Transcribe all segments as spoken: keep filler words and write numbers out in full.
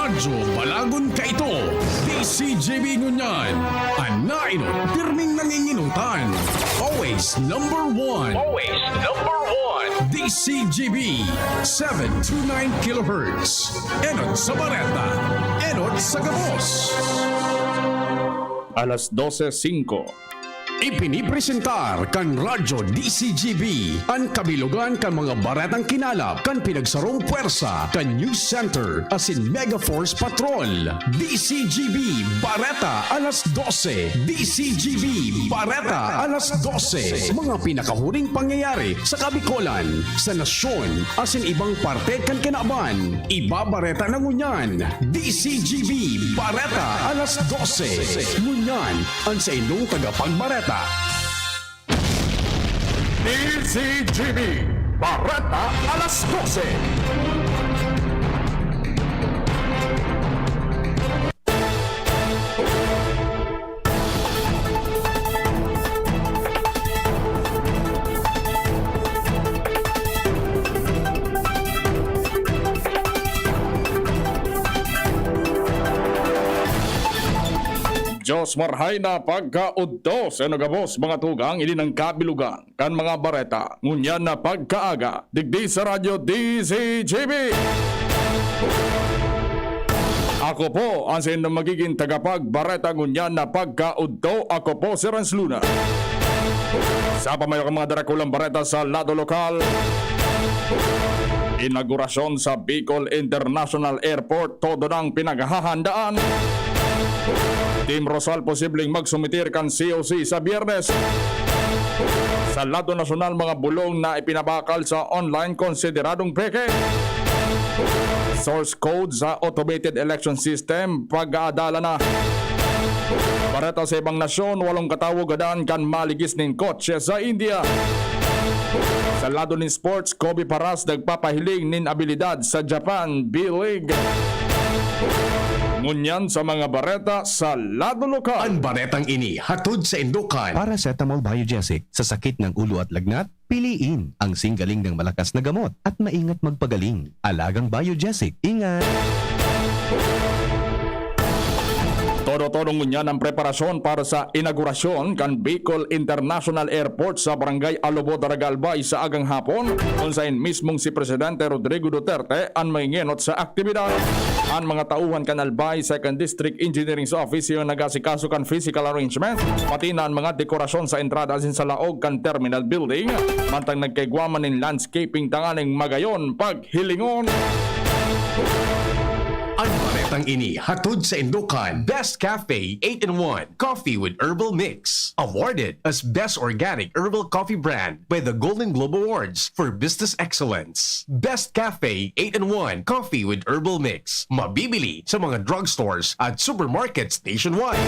Radyo Balagon kaito, D C G B ngunyan. An nainot, pirming nanginginutan. Always number one. Always number one. D C G B, seven two nine kilohertz. Enot sa Bareta, enot sa Gabos. Alas dose singko. Ipinipresentar kan Radyo D C G B an kabilogan kan mga baretang kinalap kan pinagsarong pwersa kan News Center asin Mega Force Patrol. D C G B Bareta alas dose. D C G B Bareta alas dose. Mga pinakahuring pangyayari sa Kabikolan, sa nasyon, asin ibang parte kan kinaban. Ibabareta na ngunyan. D C G B Bareta alas dose. Ngunyan, an saindong tagapagbareta. D C G B Bareta alas dose. Diyos marhay na pagkaudto sa inyo gabos, mga tugang, ini nang kabilogan kan mga bareta ngunyan na pagkaaga, digdi sa Radyo D C G B. Ako po ang sa inyong magiging tagapagbareta ngunyan na pagkaudto. Ako po si Renz Luna. Sa pamayo kan mga darakulang bareta sa lado lokal, inaugurasyon sa Bicol International Airport, todo nang pinaghahandaan. Team Rosal posibleng magsumitir kan C O C sa Biyernes. Sa lado nasyonal, mga bulong na ipinabakal sa online konsideradong peke. Source code sa automated election system, pag-aadala na. Bareta sa ibang nasyon, walong katawo gadan kan maligis nin kotse sa India. Sa lado nin sports, Kobe Paras nagpapahiling nin abilidad sa Japan B-League. Ngunyan sa mga bareta sa lado lokal. An baretang ini hatod sa indokan. Paracetamol Biogesic sa sakit ng ulo at lagnat, piliin ang singgaling ng malakas na gamot at maingat magpagaling. Alagang Biogesic, ingat! Todo-todo ngunyan ang preparasyon para sa inaugurasyon kan Bicol International Airport sa Barangay Alobo, Daraga, Albay sa agang hapon, kung sain mismong si Presidente Rodrigo Duterte an mangingenot sa aktibidad. An mga tauhan kan Albay Second District Engineering Office yung nag-asikaso kan physical arrangement, pati na an mga dekorasyon sa entrada asin sa laog kan terminal building, mantang nagkaigwa man nin landscaping tanganing magayon paghilingon. An baretang ini hatod sa indokan, Best Cafe eight-in-one Coffee with Herbal Mix, awarded as Best Organic Herbal Coffee Brand by the Golden Globe Awards for Business Excellence. Best Cafe eight-in-one Coffee with Herbal Mix, mabibili sa mga drugstores at supermarkets nationwide.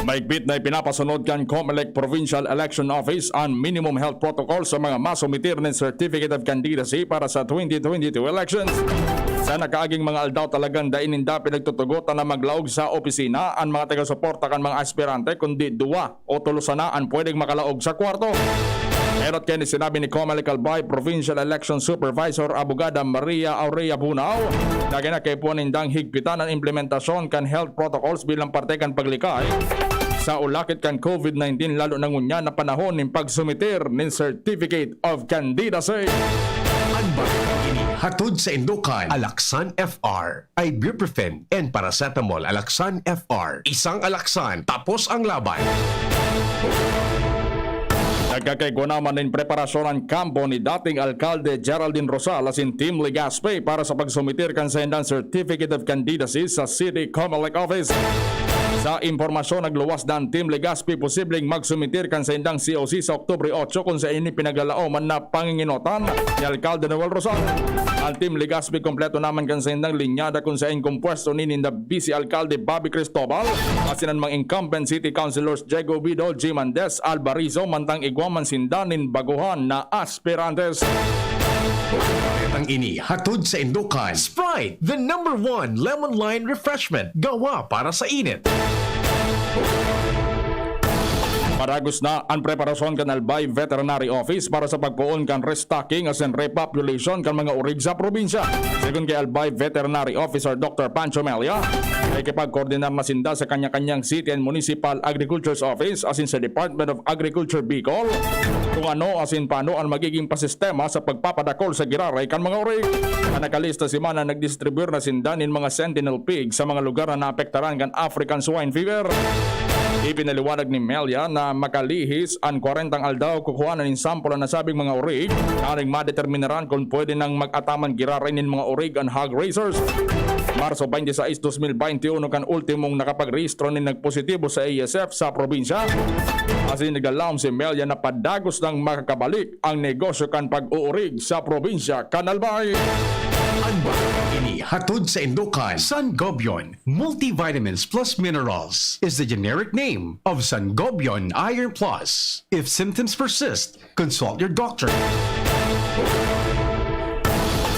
Mahigpit na ipinapasunod kan Comelec Provincial Election Office an minimum health protocol sa mga masumitir nin Certificate of Candidacy para sa twenty twenty-two elections. Sa nakaaging mga aldaw, talagang dai ninda pinagtutugotan na maglaog sa opisina an mga taga-suporta kan mga aspirante, kundi duwa o tolo sana an pwedeng makalaog sa kwarto. Enot kaini sinabi ni Comelec Albay Provincial Election Supervisor Abogada Maria Aurea Bunao na kinakaipuhan nindang higpitan an implementasyon kan health protocols bilang parte kan paglikay sa ulakit kan COVID nineteen, lalo na ngunyan na panahon nin pagsumitir nin Certificate of Candidacy. An baretang ini hatod sa indokan, Alaxan F R, ibuprofen, and paracetamol. Alaxan F R, isang Alaxan, tapos ang laban. Nagkakaigwa naman nin preparasyon an kampo ni dating Alkalde Geraldine Rosal asin Team Legazpi para sa pagsumitir kan saindang Certificate of Candidacy sa City Comelec Office. Sa impormasyon, nagluwas na an Team Legazpi posibleng magsumitir kan saindang C O C sa Oktubre otso, kung sa ini pinaglalaoman na panginginotan ni Alkalde Noel Rosal. Ang Team Legazpi kompleto naman kan saindang linyada, kung sain kompuesto ni ninda Vice Alkalde Bobby Cristobal asin an mga incumbent city councilors Diego Bido, Jim Andes, Alba Rizo, mantang igwa man sinda nin baguhan na aspirantes. Ang ini hatod sa indokan, Sprite, the number one lemon lime refreshment, gawa para sa init. Padagos na an preparasyon kan Albay Veterinary Office para sa pagpoon kan restocking asin repopulation kan mga orig sa probinsya. Segun kay Albay Veterinary Officer Doktor Pancho Melia, nakikipagkoordinar na sinda sa kanya-kanyang city and municipal agriculture's office asin sa Department of Agriculture Bicol kung ano asin paano ang magiging pasistema sa pagpapadakol sa giraray kan mga orig. Sa nakalista semana, nagdistribuyar na sinda nin mga sentinel pig sa mga lugar na naapektaran kan African Swine Fever. Ipinaliwanag ni Melia na makalihis an kwarentang aldaw, kukuhanan nin sample an nasabing mga orig, tanganing madeterminaran kun pwede nang mag-ataman giraray nin mga orig an hog raisers. Marso twenty-six, dos mil beinti uno kan ultimong nakapagrehistro nin nagpositibo sa A S F sa probinsya. Asin naglaom si Melia na padagos nang makakabalik ang negosyo kan pag-uurig sa probinsya kan Albay. Ang bagong ini hatod sa Indokan, Sangobion Multivitamins Plus Minerals is the generic name of Sangobion Iron Plus. If symptoms persist, consult your doctor.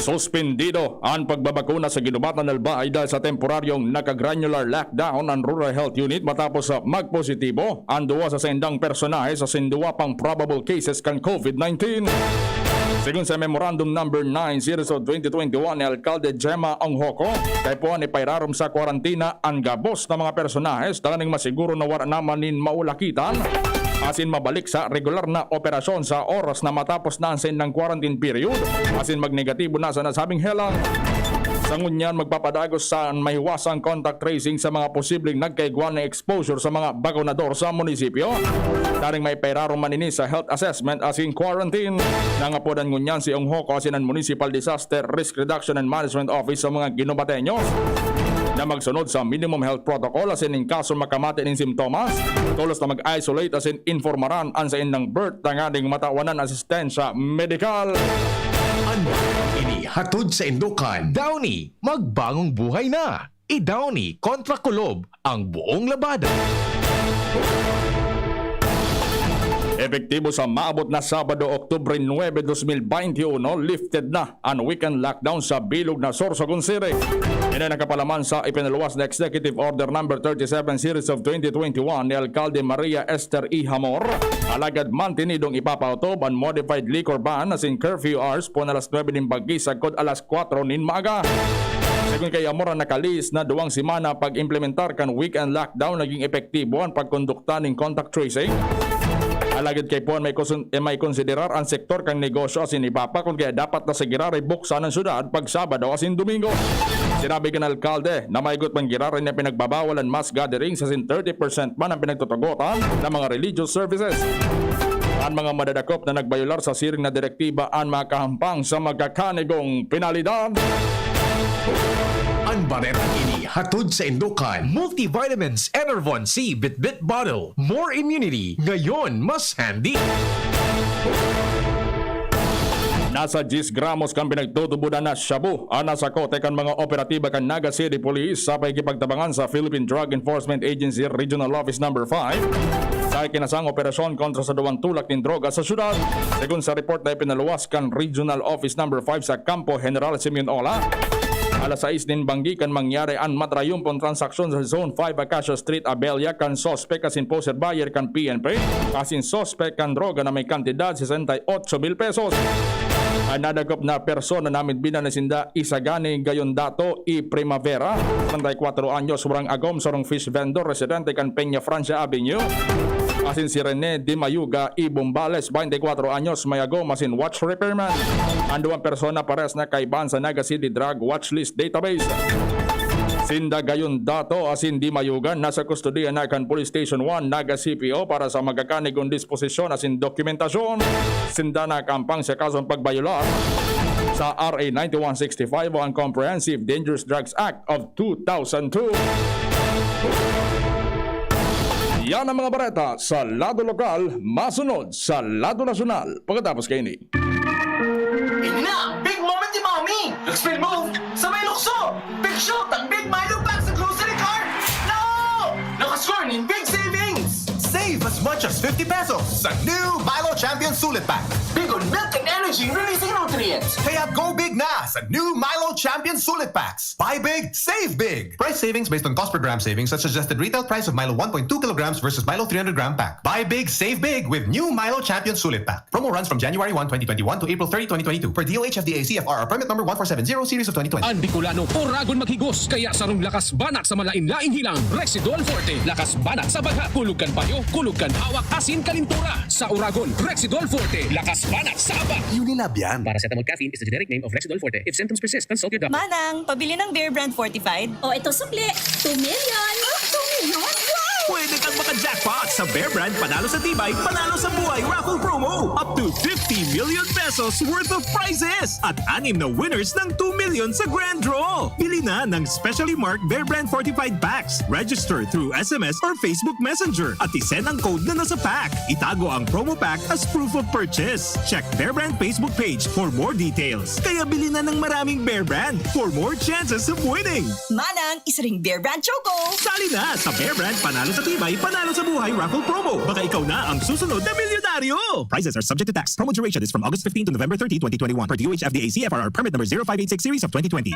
Suspendido an pagbabakuna sa Guinobatan, Albay dahil sa temporaryong naka-granular lockdown an Rural Health Unit matapos sa magpositibo an duwa sa saindang personahe sa sinduwa pang probable cases kan COVID nineteen. Segun sa Memorandum Number nine Series of twenty twenty-one ni Alkalde Gemma Onghoco, kaipuhan ipairarom sa kwarantina an gabos na mga personahes tanganing masiguro na wara naman nin maulakitan asin mabalik sa regular na operasyon sa oras na matapos na an saindang quarantine period asin magnegatibo na sa nasabing helang. Sa ngunyan, magpapadagos sa mahiwasang contact tracing sa mga posibleng nagkaigwa na exposure sa mga bakunador sa munisipyo. Tanganing maipairarom man ini sa health assessment asin quarantine. Nangapodan ngunyan si Onghoco asin an Municipal Disaster Risk Reduction and Management Office sa mga Guinobateños na magsunod sa minimum health protocol asin in kaso makamate nin simptomas, tolos na mag-isolate asin informaran an saindang birth tanganing matawan an asistensya medikal. Ang ini hatod sa Indokan, Downy, magbangong buhay na. I-Downy kontra kulob ang buong labada. Epektibo sa maabot na Sabado, Oktubre nuebe, dos mil bente uno, lifted na an weekend lockdown sa bilog na Sorsogon City. Ini nakapalaman sa ipinaluwas na Executive Order Number thirty-seven Series of twenty twenty-one ni Alkalde Maria Esther E. Hamor. Alagad mantinidong ipapaotob an modified liquor ban asin curfew hours poon alas nuebe nin paggisag sagkod alas kwatro nin maaga. Segun kay Hamor, an nakalihis na duwang semana pag-implementar kan weekend lockdown, naging epektibo an pagkondukta nin contact tracing. Alagad kaipuhan may kusun-, eh, may konsiderar an sektor kan negosyo asin iba pa, kun kaya dapat na sa giraray buksan an syudad pag Sabado asin Domingo. Sinabi kan alkalde na maigot man giraray na pinagbabawal an mass gatherings asin thirty percent man an pinagtutugotan na mga religious services. An mga madadakop na nagbayolar sa siring na direktiba an makahampang sa magkakanigong penalidad. An baretang ini hatod sa Indokan, Multivitamins Enervon C Bitbit Bottle. More immunity, ngayon mas handy. Nasa diyes gramos kan pinagtutubodan na shabu an nasakote kan mga operatiba kan Naga City Police sa pakikipagtabangan sa Philippine Drug Enforcement Agency Regional Office Number five sa ikinasang operasyon kontra sa duwang tulak nin droga sa syudad. Segun sa report na ipinaluwas kan Regional Office Number five sa Campo General Simeon Ola, alas sais nin banggi kan mangyari an matrayumpong transaksyon sa Zone five Acacia Street, Abella, kan suspek asin poser buyer kan P N P asin suspek kan droga na may kantidad sesenta y ocho mil pesos. An nadakop na persona namidbinan na sinda Isagani Gayondato y Primavera, treinta y cuatro anyos, warang agom, sarong fish vendor, residente kan Peña Francia Avenue, asin si Rene Dimayuga y Bombales, veinticuatro anyos, may agom asin watch repairman. An duwang persona parehas na kaibahan sa Naga City Drug Watch List Database. Sinda Gayondato asin Dimayuga nasa kustodiya na kan Police Station one, Naga C P O para sa magkakanigong disposisyon asin dokumentasyon. Sinda nakaampang sa kasong pagbayolar sa R A ninety-one sixty-five o ang Comprehensive Dangerous Drugs Act of two thousand two. Yan ang mga bareta sa lado lokal, masunod sa lado nasyonal pagkatapos kaini. Ini na ang big moment ni Mommy! Nag-spin move sa may lukso! Big shot ang Big Milo Pack sa grocery cart! No! Nakascore nin big savings! Save as much as fifty pesos sa new Milo Champion Sulit Pack. Big on milk and energy! Releasing nutrients. Kaya go big na sa new Milo Champion Sulit Packs. Buy big, save big. Price savings based on cost per gram savings at suggested retail price of Milo one point two kilograms versus Milo three hundred gram pack. Buy big, save big with new Milo Champion Sulit Pack. Promo runs from January one, twenty twenty-one to April thirty, twenty twenty-two, per D O H F D A C F R R permit number one four seven zero series of twenty twenty. Ang Bicolano, Oragon maghigos, kaya sarong lakas banat sa malain-laing hilang. Rexidol Forte, lakas banat sa bagha, kulog kan payo, kulog kan hawak, asin kalintura. Sa Oragon, Rexidol Forte, lakas banat sa aba. Unilab yan. Paracetamol caffeine is the generic name of Rexidol Forte. If symptoms persist, consult your doctor. Manang, pabili ng Bear Brand Fortified. O, ito sukli. Two million. Ah, two million? Wow! Pwede kang maka-jackpot sa Bear Brand Panalo sa Tibay, Panalo sa Buhay Raffle Promo. Up to fifty million pesos worth of prizes at anim na winners ng two million sa Grand Draw. Bili na ng specially marked Bear Brand Fortified Packs. Register through S M S or Facebook Messenger at isend ang code na nasa pack. Itago ang promo pack as proof of purchase. Check Bear Brand Facebook page for more details. Kaya bili na ng maraming Bear Brand for more chances of winning. Manang, isa ring Bear Brand Choco. Sali na sa Bear Brand Panalo sa Tibay, Panalo sa Buhay Raffle Promo. Baka ikaw na ang susunod na milyonaryo! Prizes are subject to tax. Promo duration is from August fifteen to November thirty, twenty twenty-one, per D O H F D A C F R R permit number zero five eight six series of twenty twenty.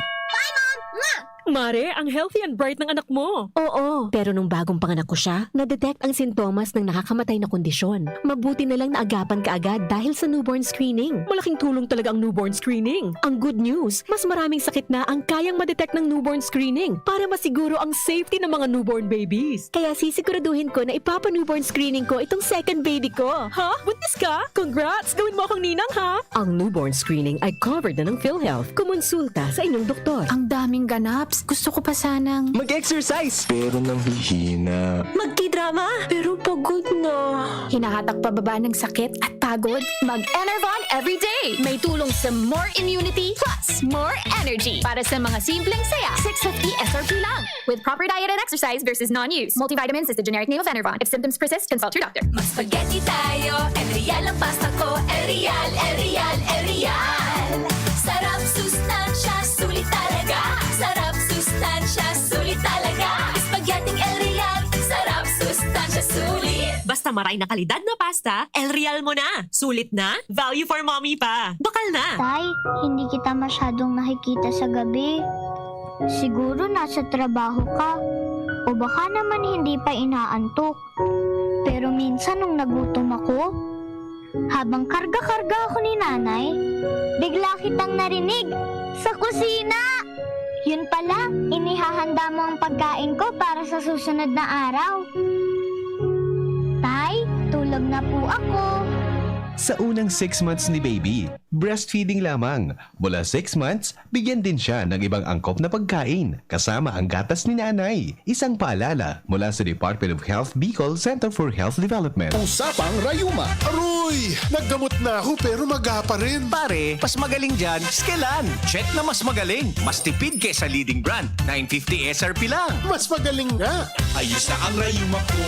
Mare, ang healthy and bright ng anak mo. Oo, pero nung bagong panganak ko siya, na-detect ang sintomas ng nakakamatay na kondisyon. Mabuti na lang naagapan ka agad dahil sa newborn screening. Malaking tulong talaga ang newborn screening. Ang good news, mas maraming sakit na ang kayang ma-detect ng newborn screening para masiguro ang safety ng mga newborn babies. Kaya sisiguraduhin ko na ipapa-newborn screening ko itong second baby ko. Ha? Buntis ka? Congrats! Gawin mo akong ninang, ha? Ang newborn screening ay covered na ng PhilHealth. Kumonsulta sa inyong doktor. Ang daming ganaps. Gusto ko pa sanang Mag-exercise! Pero nanghihina. Magtidrama, pero pagod na. Hinahatak pababa ng sakit at pagod. Mag-Enervon everyday. May tulong sa more immunity plus more energy. Para sa mga simpleng saya, six fifty S R P lang. With proper diet and exercise versus non-use. Multivitamins is the generic name of Enervon. If symptoms persist, consult your doctor. Mag-spaghetti tayo, El Real ang pasta ko. El Real, El Real, El Real. Sarap, sustansya, sulit talaga. Sarap, sustansya, sulit talaga. Spaghetti El Real. Sarap, sustansya, sulit. Basta maray na kalidad na pasta, El Real mo na. Sulit na, value for mommy pa. Bakal na. Tay, hindi kita masyadong nakikita sa gabi. Siguro nasa trabaho ka. O baka naman hindi pa inaantok. Pero minsan nung nagutom ako, habang karga-karga ako ni nanay, bigla kitang narinig sa kusina. Yun pala, inihahanda mo ang pagkain ko para sa susunod na araw. Tay, tulog na po ako. Sa unang six months ni baby, breastfeeding lamang. Mula six months, bigyan din siya ng ibang angkop na pagkain, kasama ang gatas ni nanay. Isang paalala mula sa Department of Health Bicol Center for Health Development. Usapang Rayuma. Aroy! Naggamot na ako pero maga pa rin. Pare, mas magaling dyan, Skelan. Check na mas magaling. Mas tipid kesa leading brand. Nine fifty S R P lang. Mas magaling nga. Ayos na ang rayuma ko.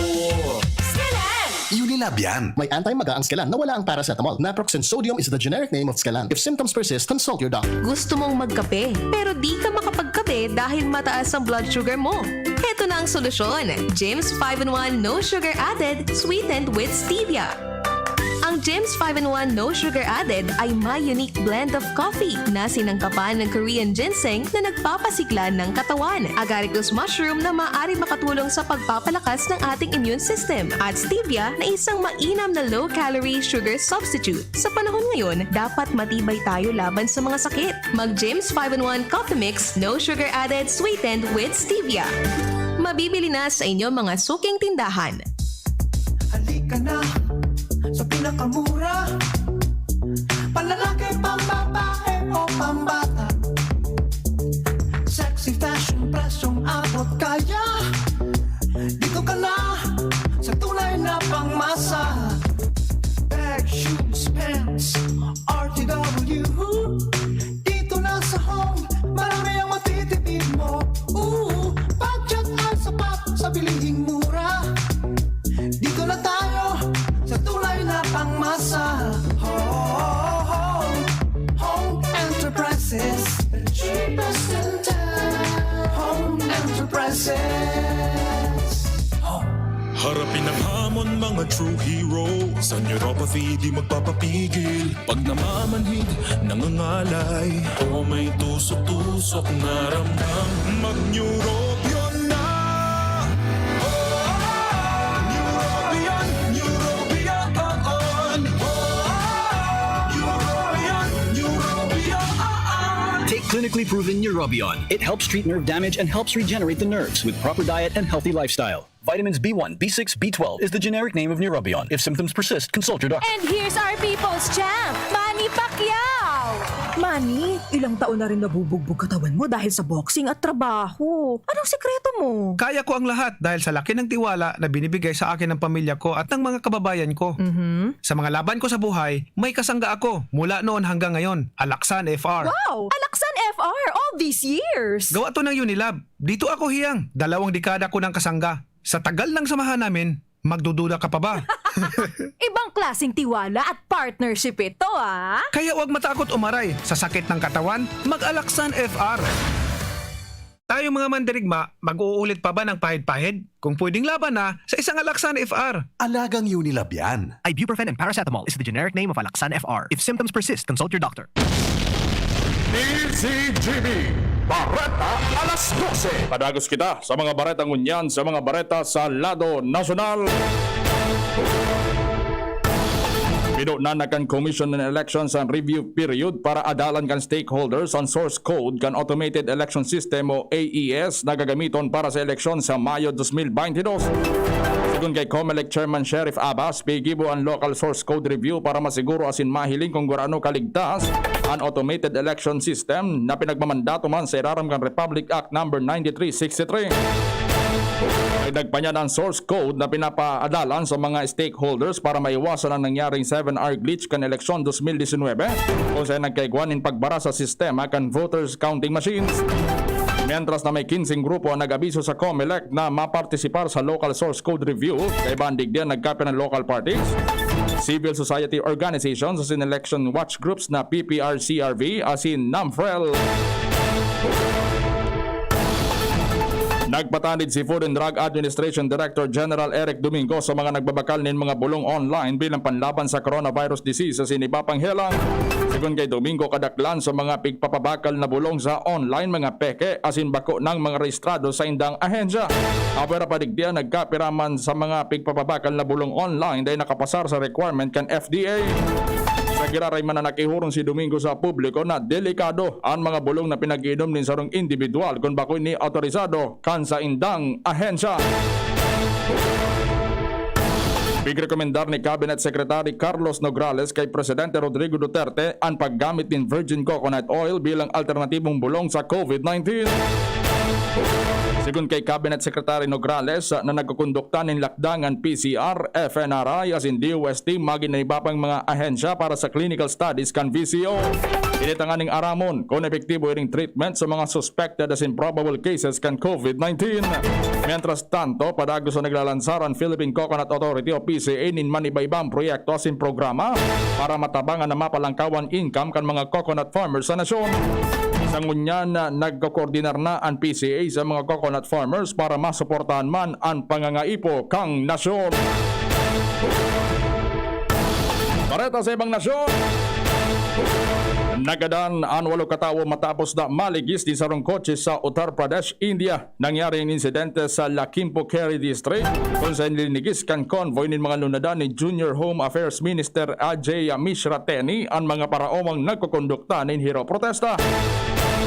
Skelan! Unilab yan. May anti-maga ang Skelan na wala ang paracetamol. Naproxen sodium is the generic name of Skelan. If symptoms persist, consult your doctor. Gusto mong magkape, pero di ka makapagkape dahil mataas ang blood sugar mo? Heto na ang solusyon. James five in one No Sugar Added, sweetened with stevia. Ang James five in one No Sugar Added ay may unique blend of coffee na sinangkapan ng Korean ginseng na nagpapasigla ng katawan, agaricus mushroom na maaari makatulong sa pagpapalakas ng ating immune system, at stevia na isang mainam na low-calorie sugar substitute. Sa panahon ngayon, dapat matibay tayo laban sa mga sakit. Mag James five in one Coffee Mix, No Sugar Added, sweetened with stevia. Mabibili na sa inyong mga suking tindahan. Halika na sa pinakamura. Panlalaki, pambabae o pambata. Sexy fashion, presyong abot kaya. Dito ka na sa tunay na pangmasa. Bag, shoes, pants, R T W. Dito na sa Home, marami ang matitipid mo. Ooh, budget ay sapat sa bilihing mura. Dito na tayo sa tunay na pangmasa. Home, Home Enterprises, the cheapest in town. Home Enterprises. Home. Harapin ang hamon, mga true heroes. Sa neuropathy, di magpapapigil. Pag namamanhid, nangangalay, o may tusok-tusok na ramdam, mag-Neurobion na! Oh, Neurobion, Neurobion, oh, on. Oh, Neurobion, Neurobion, oh, on. Take clinically proven Neurobion. It helps treat nerve damage and helps regenerate the nerves with proper diet and healthy lifestyle. Vitamins B one, B six, B twelve is the generic name of Neurobion. If symptoms persist, consult your doctor. And here's our people's champ, Manny Pacquiao! Manny, ilang taon na rin nabubugbog katawan mo dahil sa boxing at trabaho. Anong sikreto mo? Kaya ko ang lahat dahil sa laki ng tiwala na binibigay sa akin ng pamilya ko at ng mga kababayan ko. Mhm. Sa mga laban ko sa buhay, may kasangga ako mula noon hanggang ngayon. Alaksan F R. Wow! Alaksan F R all these years! Gawa to ng Unilab. Dito ako hiyang dalawang dekada ko ng kasangga. Sa tagal ng samahan namin, magdududa ka pa ba? Ibang klaseng tiwala at partnership ito, ah! Kaya huwag matakot umaray sa sakit ng katawan, mag-Alaksan F R. Tayong mga mandirigma, mag-uulit pa ba ng pahid-pahid? Kung pwedeng laban na sa isang Alaksan F R. Alagang Unilab yan. Ibuprofen and paracetamol is the generic name of Alaxan F R. If symptoms persist, consult your doctor. D Z G B, Bareta alas dose. Padagos kita sa mga bareta ngunyan sa mga bareta sa lado nasyonal. Pinunan na kan Commission on Elections an review period para adalan kan stakeholders an source code kan automated election system o A E S na gagamiton para sa eleksyon sa Mayo dos mil baynte dos. Sigon kay Comelec Chairman Sheriff Abbas, gigibo an local source code review para masiguro asin mahiling kung gurano kaligtas an automated election system na pinagmamandato man sa irarom kan Republic Act Number ninety-three sixty-three. Dagdag pa niya na an source code na pinapaadalan sa mga stakeholders para maiwasan ang nangyaring seven-hour glitch kan eleksyon dos mil disinwebe, kung saan nagkaigwa nin pagbara sa sistema kan voters counting machines. Mientras na may kinseng grupo ang nag-abiso sa Comelec na mapartisipar sa local source code review, kaiba an digdi an nagkapira na local parties, civil society organizations asin election watch groups na P P R C R V asin NAMFREL. Nagpatanid si Food and Drug Administration Director General Eric Domingo sa mga nagbabakal nin mga bulong online bilang panlaban sa coronavirus disease asin iba pang helang. Sigon kay Domingo, kadaklan sa mga pigpapabakal na bulong sa online, mga peke asin bako nang mga rehistrado sa indang ahensya. Apwera pa digdi an nagkapira man sa mga pigpapabakal na bulong online dai nakapasar sa requirement kan F D A. Sa giraray man na nakihuron si Domingo sa publiko na delikado an mga bulong na pinag-iinom nin sarong indibidwal kun bako ini awtorisado kan saindang ahensya. Pigrekomendar ni Cabinet Secretary Carlos Nograles kay Presidente Rodrigo Duterte an paggamit nin virgin coconut oil bilang alternatibong bulong sa COVID nineteen. Sigon kay Cabinet Secretary Nograles, na nagkukondukta nin lakdang an P C R, F N R I asin D O S T magin an iba pang mga ahensya para sa clinical studies kan V C O. Ini tanganing aramon kun epektibo ining treatment sa mga suspected asin probable cases kan COVID nineteen. Mientras tanto, padagos na naglalansar an Philippine Coconut Authority o P C A nin maniba-ibang proyekto asin programa para matabangan na mapalangkaw an income kan mga coconut farmers sa nasyon. Sa ngunyan, nagkokoordinar na an P C A sa mga coconut farmers para masuportahan man an pangangaipo kan nasyon. Bareta sa ibang nasyon. Nagadan an walo katawo matapos na maligis nin sarong kotse sa Uttar Pradesh, India. Nangyari an insidente sa Lakhimpur Kheri District, kun saan linigis kan convoy nin mga lunadan ni Junior Home Affairs Minister Ajay Mishra Teni an mga paraomang nagkukondukta nin hiro protesta.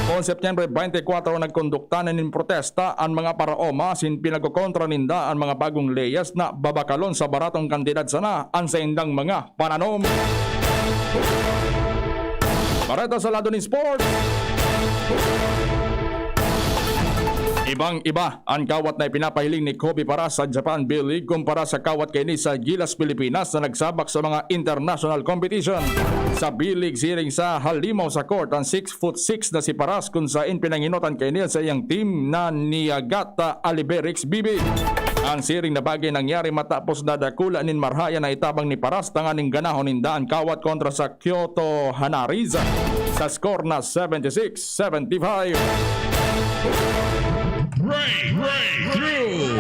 Kon Setyembre baynte kwatro, nagkondukta na nin protesta an mga paraoma asin pinagkokontra ninda an mga bagong leyes na babakalon sa baratong kantidad sana an saindang mga pananom. Bareta sa lado nin sports. Ibang-iba an kawat na ipinapahiling ni Kobe Paras sa Japan B-League kumpara sa kawat kaini sa Gilas, Pilipinas na nagsabak sa mga international competition. Sa B-League, siring sa halimaw sa court an six foot six na si Paras, kun sain pinangenotan kaini sa iyang team na Niigata Albirex B B. An siring na bagay nangyari matapos na dakula nin marhaya na itabang ni Paras tanganing ganahon ninda an kawat kontra sa Kyoto Hanaris sa score na seventy-six seventy-five. Break, breakthrough.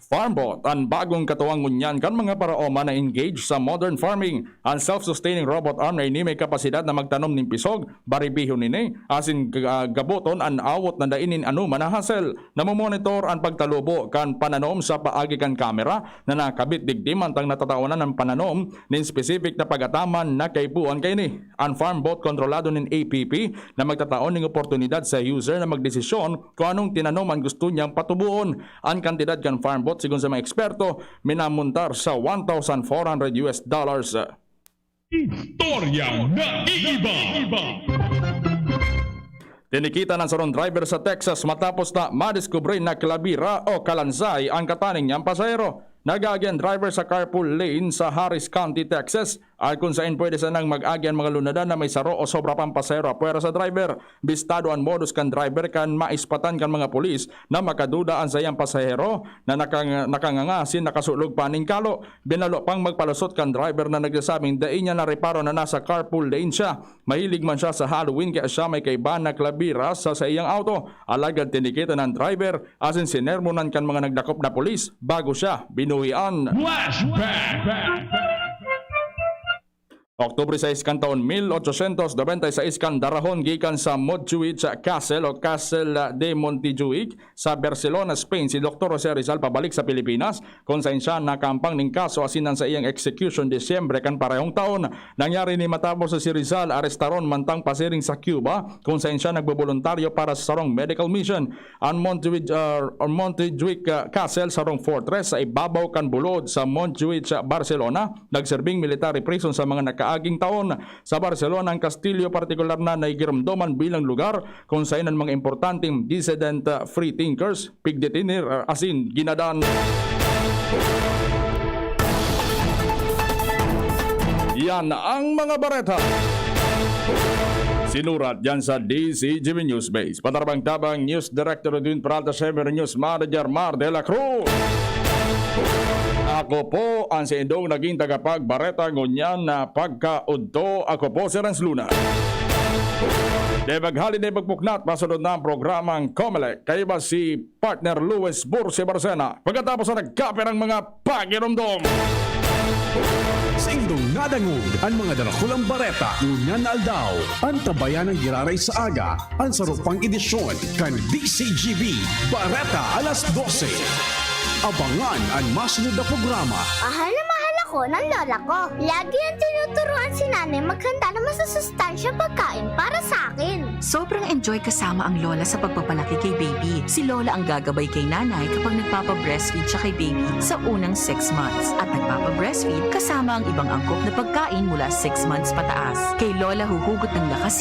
Farmbot, an bagong katuwang ngunyan kan mga paraoma na engage sa modern farming. An self-sustaining robot arm na ini may kapasidad na magtanom nin pisog, baribihon ini, asin ga-, gaboton an awot na dai nin anoman na hassle. Namomonitor an pagtalubo kan pananom sa paagi kan kamera na nakabit digdi mantang natatawanan an pananom nin specific na pag-ataman na kaipuhan kaini. An farm bot kontrolado nin A P P na magtatao ning oportunidad sa user na magdesisyon kung anong tinanom an gusto niyang patuboon. An kantidad kan farm bot, sigon sa mga eksperto, minamontar sa one thousand four hundred U S dollars. Istoryang naiiba. Tinikitan an sarong driver sa Texas matapos na madiskubre na kalabira o kalansay an kataning niyang pasahero. Nag-aagi an driver sa carpool lane sa Harris County, Texas, at kung saen pwede sanang mag-agi an mga lunadan na may saro o sobra pang pasahero apwera sa driver. Bistado an modus kan driver kan maispatan kan mga pulis na makaduda an saiyang pasahero na nakang-, nakanganga asin nakasulog pa nin kalo. Binalo pang magpalusot kan driver na nagsasabing dai niya nareparo na nasa carpool lane siya. Mahilig man siya sa Halloween, kaya siya may kaiba na kalabira sa saiyang auto. Alagad tinikitan an driver asin sinermonan kan mga nagdakop na pulis bago siya binuhian. Flashback! Oktubre sais kan taon mil ochocientos nobenta y seis, kan darahon gikan sa Montjuic Castle o Castle de Montjuic sa Barcelona, Spain, si Doktor Jose Rizal pabalik sa Pilipinas, kung saen siya nakaampang nin kaso asin an saiyang execution Disyembre kan parehong taon. Nangyari ini matapos si Rizal arestaron mantang pasiring sa Cuba, kung saen siya nagboboluntaryo para sa sarong medical mission. An Montjuic, ah, an Montjuic, ah, Castle, sarong fortress sa ibabaw kan bulod sa Montjuic, ah, Barcelona, nagserbing military prison sa mga nakaaging taon. Sa Barcelona, an kastilyo partikular na nagiromdoman bilang lugar kung saen an mga importanteng dissident, ah, free thinkers pigdetener, ah, asin ginadan. Yan ang mga bareta. Sinurat yan sa D C G B News Base. Patarabang-tabang, News Director Edwin Peralta, siyempre, News Manager Mar de la Cruz. Ako po ang saindong naging tagapagbareta ngunyan na pagkaudto. Ako po si Renz Luna. Di maghali, di magpuknat, masunod na ang programang Comelec. Kaiba si partner Luis Bursi Barcena. Pagkatapos na nagkape ng mga pagiromdom. Saindong nadangog an mga darakulang bareta ngunyan na aldaw. Antabayan ang giraray sa aga, an saro pang edisyon kan D C G B Bareta alas dose. Abangan an masunod na programa. Mahal na mahal ako ng lola ko. Lagi ang tinuturuan si nanay maghanda ng masusustansya pagkain para sa akin. Sobrang enjoy kasama ang lola sa pagpapalaki kay baby. Si lola ang gagabay kay nanay kapag nagpapa-breastfeed siya kay baby sa unang six months. At nagpapa-breastfeed kasama ang ibang angkop na pagkain mula six months pataas. Kay lola huhugot ng lakas